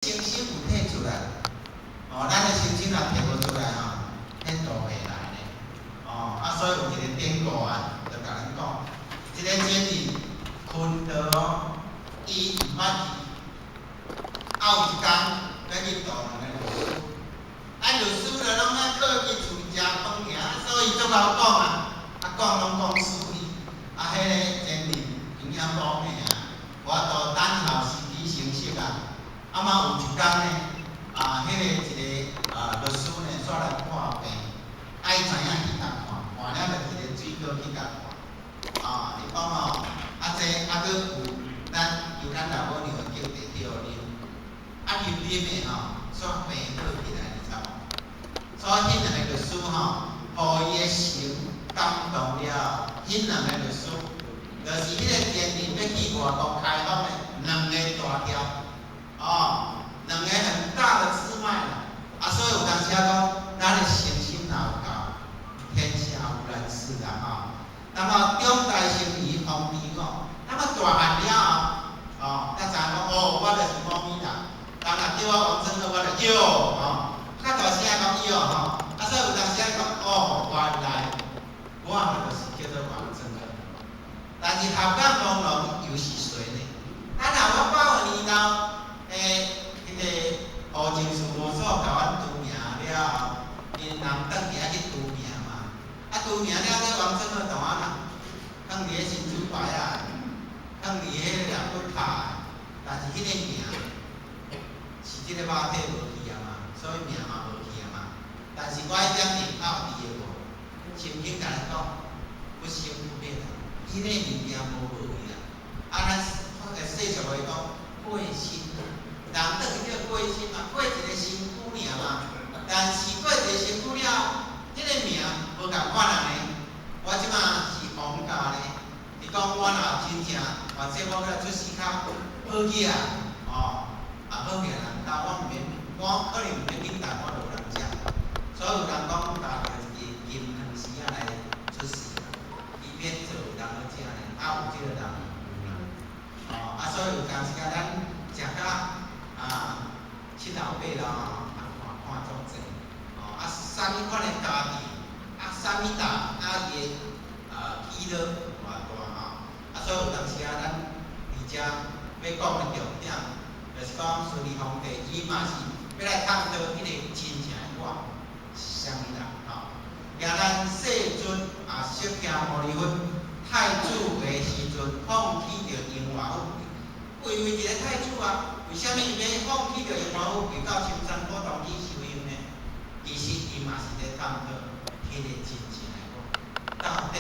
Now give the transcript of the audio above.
誠心有提出來，哦，咱的誠心若提無出來吼，彼都袂來咧。哦，啊，所以有一個典故啊，就共咱講，一個仙人困著哦，伊毋捌去，啊有一工欲去度兩個律師，啊律師就攏愛靠伊厝食飯爾，所以足𠢕講啊，啊講攏講死伊，啊彼个仙人營養無的啊，無法度等候時機成熟啊，啊嘛有一工呢，啊彼個一個啊律師呢，煞來看病，啊伊知影去共看，看了就一個水果去共看，啊伊講吼，啊這啊閣有咱求咱老母娘的敬茶去予啉，啊啉啉的吼，煞病好起來，你知無？所以彼兩个律師吼，予伊的心感動了，彼兩個律師，就是彼個仙人欲去外國開發的兩個大條，哦，兩個很大的支脈啦。啊，所以有當時仔講，咱的誠心若有夠，天下無難事啦吼。那麼長大成為方便我，那麼大漢了後，哦，才知影講，哦，我就是某物人，人若叫我王振和，我就喲，吼，較大聲講喲吼，啊，所以有當時仔講，哦，原來我就是叫做王振和。但是合眼朦朧又是誰呢？啊，若我九年後，彼個戶政事務所共阮除名了後，𪜶人轉去愛去除名嘛，啊除名了，這王振和怎啊啦？囥佇咧神主牌啊，囥佇彼個念佛塔，但是彼個名是這個肉體無去啊嘛，所以名嘛無去啊嘛。但是我彼點念頭佇的無，聖經共咱講，不生不滅啊，彼個物件無無去啊。啊，咱世俗話講過身，人轉去叫過身嘛，過一个身軀爾嘛。但是過一个身軀了，彼個名無仝款啊呢。我這馬是王家呢，伊講我若真正，或者我欲出世較好額，哦，啊好額人兜，我毋免，我可能毋免去擔，我就有人食。所以有人講擔著一个金湯匙仔來出世，伊免做有人好食呢，啊有這个人有啦。哦，啊所以有當時啊，咱食甲啊七老八老吼，啊看看足濟，哦啊啥物款的家庭，啊啥物大，啊伊的啊起落偌大吼，啊所以有當時啊，咱佇遮欲講的重點，就是講順治皇帝伊嘛是欲來探討彼個真正的我是啥物人吼。今咱世尊啊，釋迦牟尼佛太子的時陣，放棄著榮華富貴，為一個太子啊，為啥物伊欲放棄著榮華富貴，到深山古洞去修行呢？其實伊嘛是咧探討彼個真正的我，到底